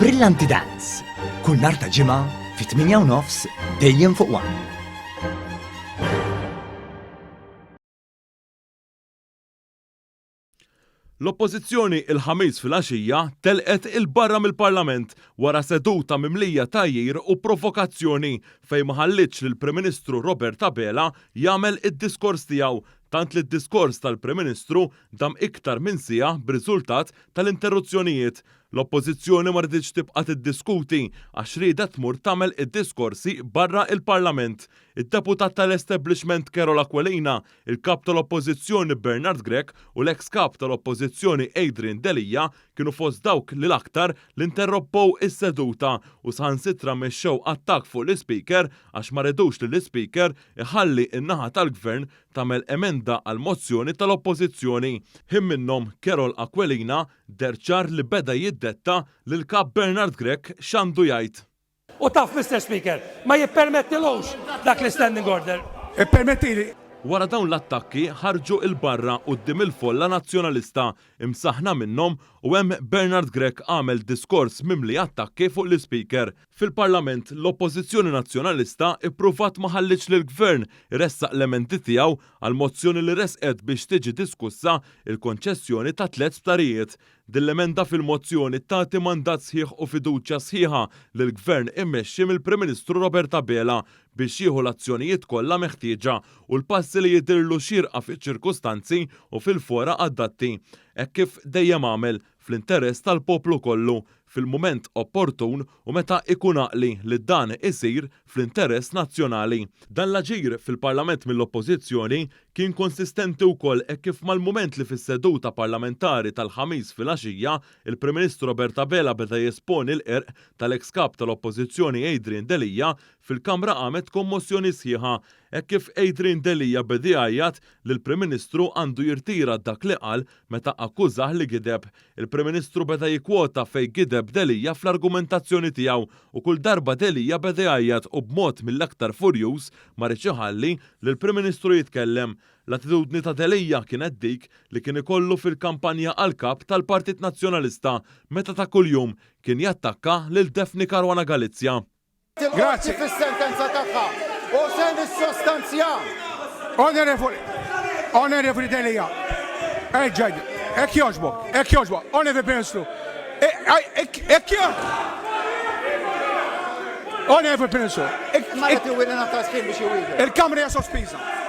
Brillanti Dance, kull nhar ta' Ġimgħa fit-8 u nofs dejjem fuq One. L-Oppożizzjoni il-Ħamis filgħaxija telqet 'il barra mill-Parlament wara seduta mimlija tgħajjir u provokazzjoni fejn ma ħallietx lill-Prim Ministru Robert Abela jagħmel id-diskors tiegħu tant li d-diskors tal-Prim Ministru dam iktar minn siegħa b'riżultat tal-interruzzjonijiet. L-Oppożizzjoni ma riditx tibqa' tiddiskuti għax riedet tmur tagħmel id-diskorsi barra il-Parlament. Id-Deputat tal-Establishment Karol Aquilina, il-Kap tal-Oppożizzjoni Bernard Grech u l-eks Kap tal-Oppożizzjoni Adrian Delia kienu fost dawk li l-aktar li interrompew is-seduta u saħansitra mexxew attakk fuq l-Ispeaker għax ma ridux li l-Ispeaker iħalli n-naħa tal-Gvern tagħmel emenda għall-mozzjoni tal-Oppożizzjoni. Ħin minnhom Karol Aquilina deher ċar li beda jiddetta lill-Kap Bernard Grech x'għandu jgħid. U taf, Mister Speaker, ma jippermettilux dak l-istanding order. Ippermettili. Wara dawn l-attakki ħarġu 'l barra quddiem il-folla Nazzjonalista imsaħħna minnhom u hemm Bernard Grech għamel diskors mimli attakki fuq l-Ispeaker. Fil-Parlament, l-Oppożizzjoni Nazzjonalista ippruvat ma ħallietx lill-Gvern iressaq l-emendi tiegħu għall-mozzjoni li ressqet biex tiġi diskussa l-konċessjoni ta' tlett sptarijiet. Din l-emenda fil-mozzjoni tagħti mandat sħiħ u fiduċja sħiħa lill-Gvern immexxi mill-Prim Ministru Robert Abela biex jieħu l-azzjonijiet kollha meħtieġa u l-passi li jidhirlu xierqa fiċ-ċirkustanzi u fil-fora adatti, hekk kif dejjem għamel, fl-interess tal-poplu kollu, fil-mument opportun u meta ikun għaqli li dan isir fl-interess nazzjonali. Dan l-aġir fil-Parlament mill-Oppożizzjoni kien konsistenti wkoll hekk kif mal-mument li fis-seduta parlamentari tal-Ħamis filgħaxija, il-Prim Ministru Robert Abela beda jesponi l-qerq tal-eks Kap tal-Oppożizzjoni Adrian Delia, fil-Kamra qamet kommossjoni sħiħa hekk kif Adrian Delia beda jgħajjat li l-Prim Ministru għandu jirtira dak li qal meta akkużah li gideb. Il-Prim Ministru beda jikkwota fejn gideb Delia fl-argumentazzjoni tiegħu u kull darba Delia beda jgħajjat u b'mod mill-aktar furjuż ma riedx iħalli lill-Prim Ministru jitkellem. L-attitudni ta' Delia kienet dik li kien ikollu fil-kampanja għall-Kap tal-Partit Nazzjonalista meta ta' kuljum kien jattakka lil Daphne Caruana Galizia. Il-Qorti fis-sentenza tagħha u se nissostanzja. Onorevoli, Onorevoli Delia, erġa' hekk jogħġbok, hekk jogħġbok, Onorevoli Prim Ministru, hekk Onorevoli Prim Ministru, il-Kamra hija sospiża.